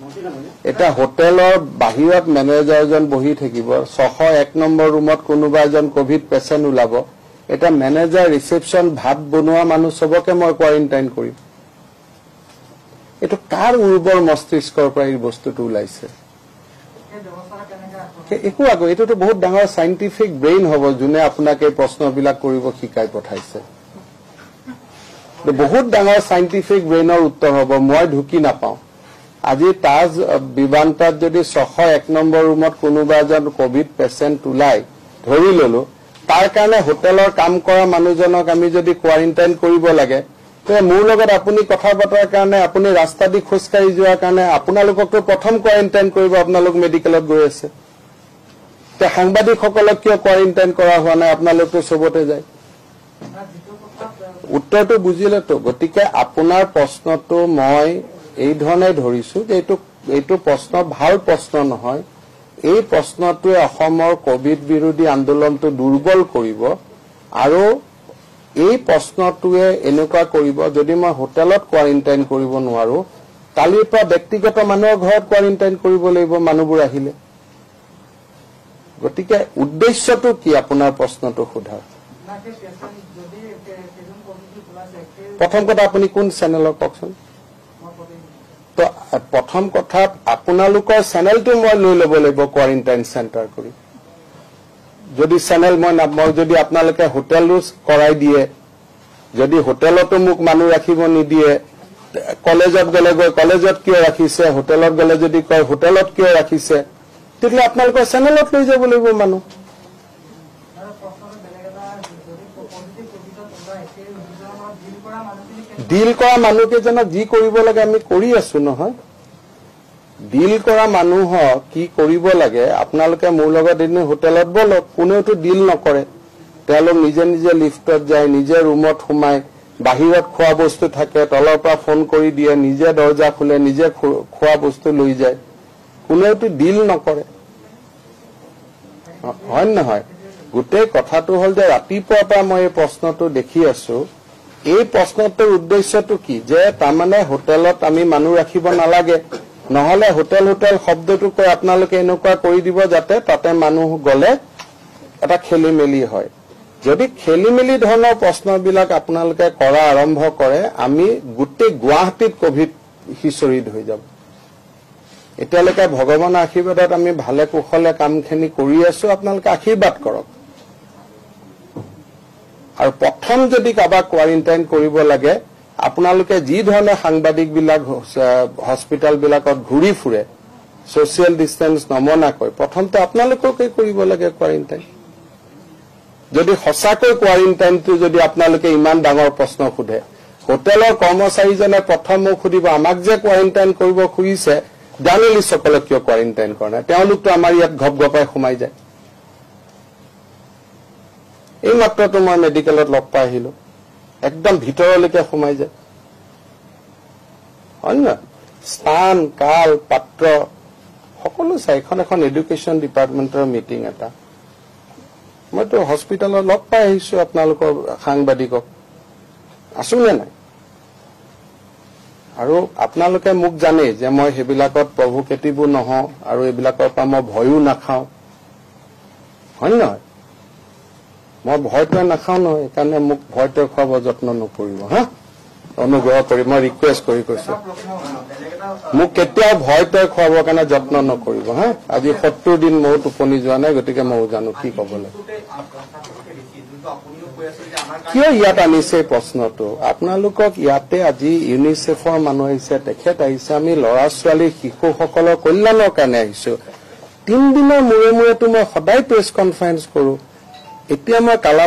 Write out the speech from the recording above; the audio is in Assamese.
এতিয়া হোটেলৰ বাহিৰত মেনেজাৰজন বহি থাকিব, 601 নম্বৰ ৰুমত কোনোবা এজন কভিড পেচেণ্ট ওলাব, এতিয়া মেনেজাৰ, ৰিচেপশ্যন, ভাত বনোৱা মানুহ চবকে মই কোৱাৰেণ্টাইন কৰিম। এইটো কাৰ উৰ্বৰ মস্তিষ্কৰ পৰা এই বস্তুটো ওলাইছে? একো আকৌ এইটোতো বহুত ডাঙৰ চাইণ্টিফিক ব্ৰেইন হ'ব যোনে আপোনাক এই প্ৰশ্নবিলাক কৰিব শিকাই পঠাইছে। বহুত ডাঙৰ চাইণ্টিফিক ব্ৰেইনৰ উত্তৰ হ'ব, মই ঢুকি নাপাওঁ। আজি তাজ বিমানতাত যদি 601 নম্বৰ ৰুমত কোনোবা এজন কভিড পেচেণ্ট ওলাই ধৰি ললো, তাৰ কাৰণে হোটেলৰ কাম কৰা মানুহজনক আমি যদি কোৱাৰেণ্টাইন কৰিব লাগে, মোৰ লগত আপুনি কথা পতাৰ কাৰণে, আপুনি ৰাস্তা দি খোজকাঢ়ি যোৱাৰ কাৰণে আপোনালোককতো প্ৰথম কোৱাৰেণ্টাইন কৰিব, আপোনালোক মেডিকেলত গৈ আছে। সাংবাদিকসকলক কিয় কোৱাৰেণ্টাইন কৰা হোৱা নাই? আপোনালোকতো চবতে যায়। উত্তৰটো বুজিলেতো। গতিকে আপোনাৰ প্ৰশ্নটো মই এই ধৰণে ধৰিছো যে এইটো প্ৰশ্ন ভাল প্ৰশ্ন নহয়। এই প্ৰশ্নটোৱে অসমৰ কভিড বিৰোধী আন্দোলনটো দুৰ্বল কৰিব আৰু এই প্ৰশ্নটোৱে এনেকুৱা কৰিব, যদি মই হোটেলত কোৱাৰেণ্টাইন কৰিব নোৱাৰো, কালিৰ পৰা ব্যক্তিগত মানুহৰ ঘৰত কোৱাৰেণ্টাইন কৰিব লাগিব মানুহবোৰ আহিলে। গতিকে উদ্দেশ্যটো কি আপোনাৰ প্ৰশ্নটো সোধাৰ? প্ৰথম কথা আপুনি কোন চেনেলৰ কওকচোন? তো প্ৰথম কথা আপোনালোকৰ চেনেলটো মই লৈ ল'ব লাগিব কোৱাৰেণ্টাইন চেণ্টাৰ কৰি। যদি চেনেল মই যদি আপোনালোকে হোটেলো কৰাই দিয়ে, যদি হোটেলতো মোক মানুহ ৰাখিব নিদিয়ে, কলেজত গ'লে গৈ কলেজত কিয় ৰাখিছে, হোটেলত গ'লে যদি কয় হোটেলত কিয় ৰাখিছে, তেতিয়াহ'লে আপোনালোকৰ চেনেলত লৈ যাব লাগিব মানুহ। ডিল কৰা মানুহকেইজনক যি কৰিব লাগে আমি কৰি আছো নহয়। ডিল কৰা মানুহক কি কৰিব লাগে, আপোনালোকে মোৰ লগত এদিন হোটেলত বলক, কোনেওতো ডিল নকৰে। তেওঁলোক নিজে নিজে লিফ্টত যায়, নিজে ৰুমত সোমায়, বাহিৰত খোৱা বস্তু থাকে, তলৰ পৰা ফোন কৰি দিয়ে, নিজে দৰ্জা খোলে, নিজে খোৱা বস্তু লৈ যায়, কোনেওতো ডিল নকৰে, হয় নহয়? গোটেই কথাটো হ'ল যে ৰাতিপুৱাৰ পৰা মই এই প্ৰশ্নটো দেখি আছো। এই প্ৰশ্নটোৰ উদ্দেশ্যটো কি, যে তাৰমানে হোটেলত আমি মানুহ ৰাখিব নালাগে, নহলে হোটেল হোটেল শব্দটো কৈ আপোনালোকে এনেকুৱা কৰি দিব যাতে তাতে মানুহ গলে এটা খেলি মেলি হয়। যদি খেলি মেলি ধৰণৰ প্ৰশ্নবিলাক আপোনালোকে কৰা আৰম্ভ কৰে, আমি গোটেই গুৱাহাটীত কভিড সিঁচৰিত হৈ যাব। এতিয়ালৈকে ভগৱানৰ আশীৰ্বাদত আমি ভালে কুশলে কামখিনি কৰি আছো, আপোনালোকে আশীৰ্বাদ কৰক। আৰু প্ৰথম যদি কাৰোবাক কোৱাৰেণ্টাইন কৰিব লাগে, আপোনালোকে যি ধৰণে সাংবাদিকবিলাক হস্পিটেলবিলাকত ঘূৰি ফুৰে ছ'চিয়েল ডিষ্টেঞ্চ নমনাকৈ, প্ৰথমতে আপোনালোককে কৰিব লাগে কোৱাৰেণ্টাইন। যদি সঁচাকৈ কোৱাৰেণ্টাইনটো যদি আপোনালোকে ইমান ডাঙৰ প্ৰশ্ন সোধে, হোটেলৰ কৰ্মচাৰীজনে প্ৰথম মোক সুধিব, আমাক যে কোৱাৰেণ্টাইন কৰিব খুজিছে, জাৰ্নেলিষ্টসকলক কিয় কোৱাৰেণ্টাইন কৰা নাই? তেওঁলোকতো আমাৰ ইয়াত ঘপ ঘপাই সোমাই যায়। এই মাত্ৰটো মই মেডিকেলত লগ পাই আহিলো, একদম ভিতৰলৈকে সোমাই যায়, হয় নহয়? স্থান, কাল, পাত্ৰ সকলো চাই এখন এখন এডুকেশ্যন ডিপাৰ্টমেণ্টৰ মিটিং এটা। মইতো হস্পিটেলত লগ পাই আহিছো আপোনালোকৰ সাংবাদিকক, আছো নে নাই? আৰু আপোনালোকে মোক জানেই যে মই সেইবিলাকত প্ৰভুকেটিভো নহওঁ আৰু এইবিলাকৰ পৰা মই ভয়ো নাখাওঁ, হয় নহয়? মই ভয়টোৱে নাখাওঁ নহয়, সেইকাৰণে মোক ভয়টোৱে খুৱাব যত্ন নকৰিব, হা? অনুগ্ৰহ কৰি মই ৰিকুৱেষ্ট কৰি কৈছো, মোক কেতিয়াও ভয়টোৱে খুৱাবৰ কাৰণে যত্ন নকৰিব, হা? আজি 70 দিন ময়ো টোপনি যোৱা নাই, গতিকে ময়ো জানো কি ক'ব লাগে। কিয় ইয়াত আনিছে প্ৰশ্নটো? আপোনালোকক ইয়াতে আজি ইউনিচেফৰ মানুহ আহিছে, তেখেত আহিছে, আমি ল'ৰা ছোৱালী শিশুসকলৰ কল্যাণৰ কাৰণে আহিছো। 3 দিনৰ মূৰে মূৰেতো মই সদায় প্ৰেছ কনফাৰেন্স কৰো। এতিয়া মই কালা